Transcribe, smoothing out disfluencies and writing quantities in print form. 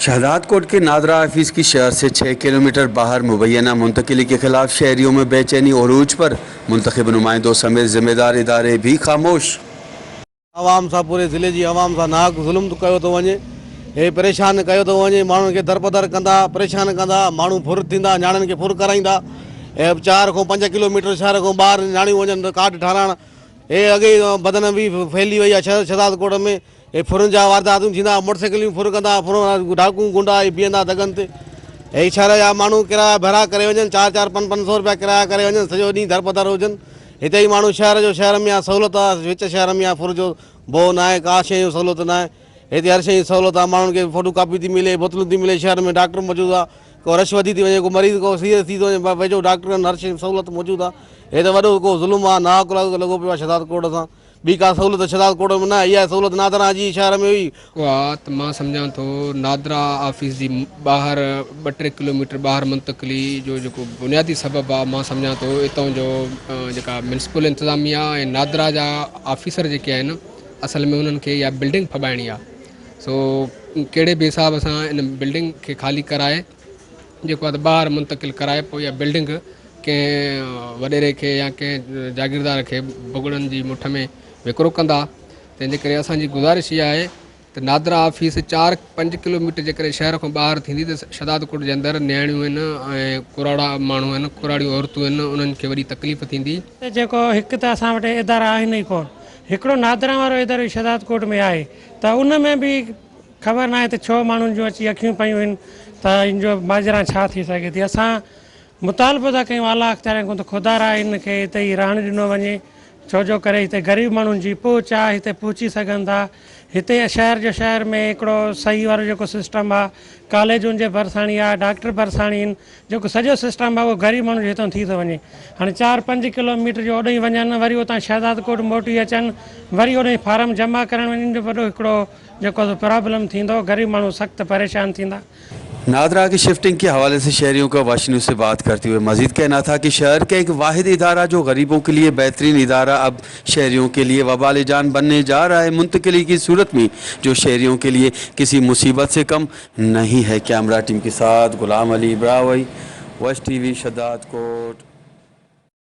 शहजादकोट के नादरा ऑफिस की शहर से 6 किलोमीटर बाहर मुबैना मुंतकिली के खिलाफ शहरियों में बेचैनी उरूज पर, मुंतखब नुमाइंदों समेत जिम्मेदार इदारे भी खामोश। عوام سان پوري ضلعي جي عوام سان ناحق ظلم ڪيو ٿو وڃي هي پريشان ڪيو ٿو وڃي ماڻهن کي درپدر ڪندا پريشان ڪندا ماڻهو ڦر ٿيندا نياڻين کي ڦر ڪرائيندا هي 4 کان 5 ڪلوميٽر شهر کان ٻاهر نياڻيون وڃن ته ڪارڊ ٺاراڻ هي اڳي ئي بدنامي ڦهلي وئي آهي شهر شهدادڪوٽ ۾ هي ڦرن جا وارداتون ٿيندا موٽرسائيڪليون ڦر ڪندا ڦر ڊاڪو گنڊا هي بيهندا دڳن تي هي شهر جا ماڻهو ڪرايا ڀرا ڪري وڃن 4 4 5 5 سو روپيا ڪرايا ڪري وڃن سڄو ڏينهن درپدر هجن هتي ئي ماڻهو شهر جو شهر ۾ آ سهولت آ وچ شهر ۾ آ ڦر جو ڀو ناهي ڪا شيء جو سهولت ناهي هتي هر شيء جي سهولت آ ماڻهن کي فوٽو ڪاپي ٿي ملي بوتلون ٿي ملي شهر ۾ ڊاڪٽر موجود آ ڪو رش وڌي ٿي وڃي ڪو مريض ڪو سيريس ٿي ٿو وڃي ويجهو ڊاڪٽر آهن هر شيء جي سهولت موجود آ هي ته وڏو ڪو ظلم آ ناحق لڳو پيو آ شهداد ڪوٽ سان. ٻي ڪا سهولت شھداد ڪوٽ ۾ نه آهي، اها سهولت نادرا جي شهر ۾ هئي. اها ته مان سمجهان ٿو نادرا آفيس جي ٻاهر ٻه ٽي ڪلوميٽر ٻاهر منتقلي جو جيڪو بنيادي سبب آهي مان سمجهان ٿو اتان جو جيڪا ميونسپل انتظاميا ۽ نادرا جا آفيسر جيڪي آهن اصل ۾ انهن کي اها بلڊنگ ڦٻائڻي آهي سو ڪهڙي به حساب سان ان بلڊنگ کي خالي ڪرائي جيڪو آهي ته ٻاهر منتقل ڪرائي پوء اها بلڊنگ ڪنهن وڏيري کي يا ڪنهن جاگيردار کي ڀڳڙن جي مٺ ۾ وڪرو ڪندا تنهن جي ڪري اسان جي گذارش اها آهي ته نادرا آفيس 4 5 ڪلوميٽر جيڪڏهن شهر کان ٻاهر ٿيندي ته شهدادڪوٽ جي اندر نياڻيون آهن ۽ ڪراڙا ماڻهو آهن ڪراڙيون عورتون آهن انهن کي وڏي تڪليف ٿيندي. جيڪو هڪ ته اسان وٽ ادارا آهن ئي ڪون هڪڙو نادرا وارو ادارو ئي شهدادڪوٽ ۾ آهي ته ان ۾ به خبر ناهي ته ڇو ماڻهن جون اچي اکيون پيون آهن ته ان جو ماجرا ڇا ٿي سگهي ٿي اسان مطالبو ٿا ڪيون اعليٰ اختيارين کان ته خدا را ان کي هتي ئي رهڻ ڏنو وڃي ڇو جو ڪري هتي غريب ماڻهن جي پهچ آهي هتي پهچي سگهن ٿا هتي شهر جو شهر ۾ هڪڙو صحيح وارو جيڪو سسٽم آهي ڪاليجن جي ڀرساڻي آهي ڊاڪٽر ڀرساڻي آهن جيڪو سڄو سسٽم آهي اهو غريب ماڻهن جو هتان ٿي ٿو وڃي هاڻي 4 5 ڪلو ميٽر جو اوڏانهن وڃن وري اتان شهدادڪوٽ موٽي اچن وري اوڏانهن فارم جمع ڪرڻ وڃن جو وڏو هڪڙو جيڪو سو پرابلم ٿيندو غريب ماڻهو سخت پريشان ٿيندا. نادرا की शिफ्टिंग के हवाले से शहरियों का वाशी न्यूज़ से बात करते हुए मजीद कहना था कि शहर का एक वाहिद इदारा जो गरीबों के लिए बेहतरीन इदारा अब शहरियों के लिए वबाल जान बनने जा रहा है मुंतकिली की सूरत में जो शहरियों के लिए किसी मुसीबत से कम नहीं है। कैमरा टीम के साथ गुलाम अली ब्रावई, वश टीवी, शहदादकोट।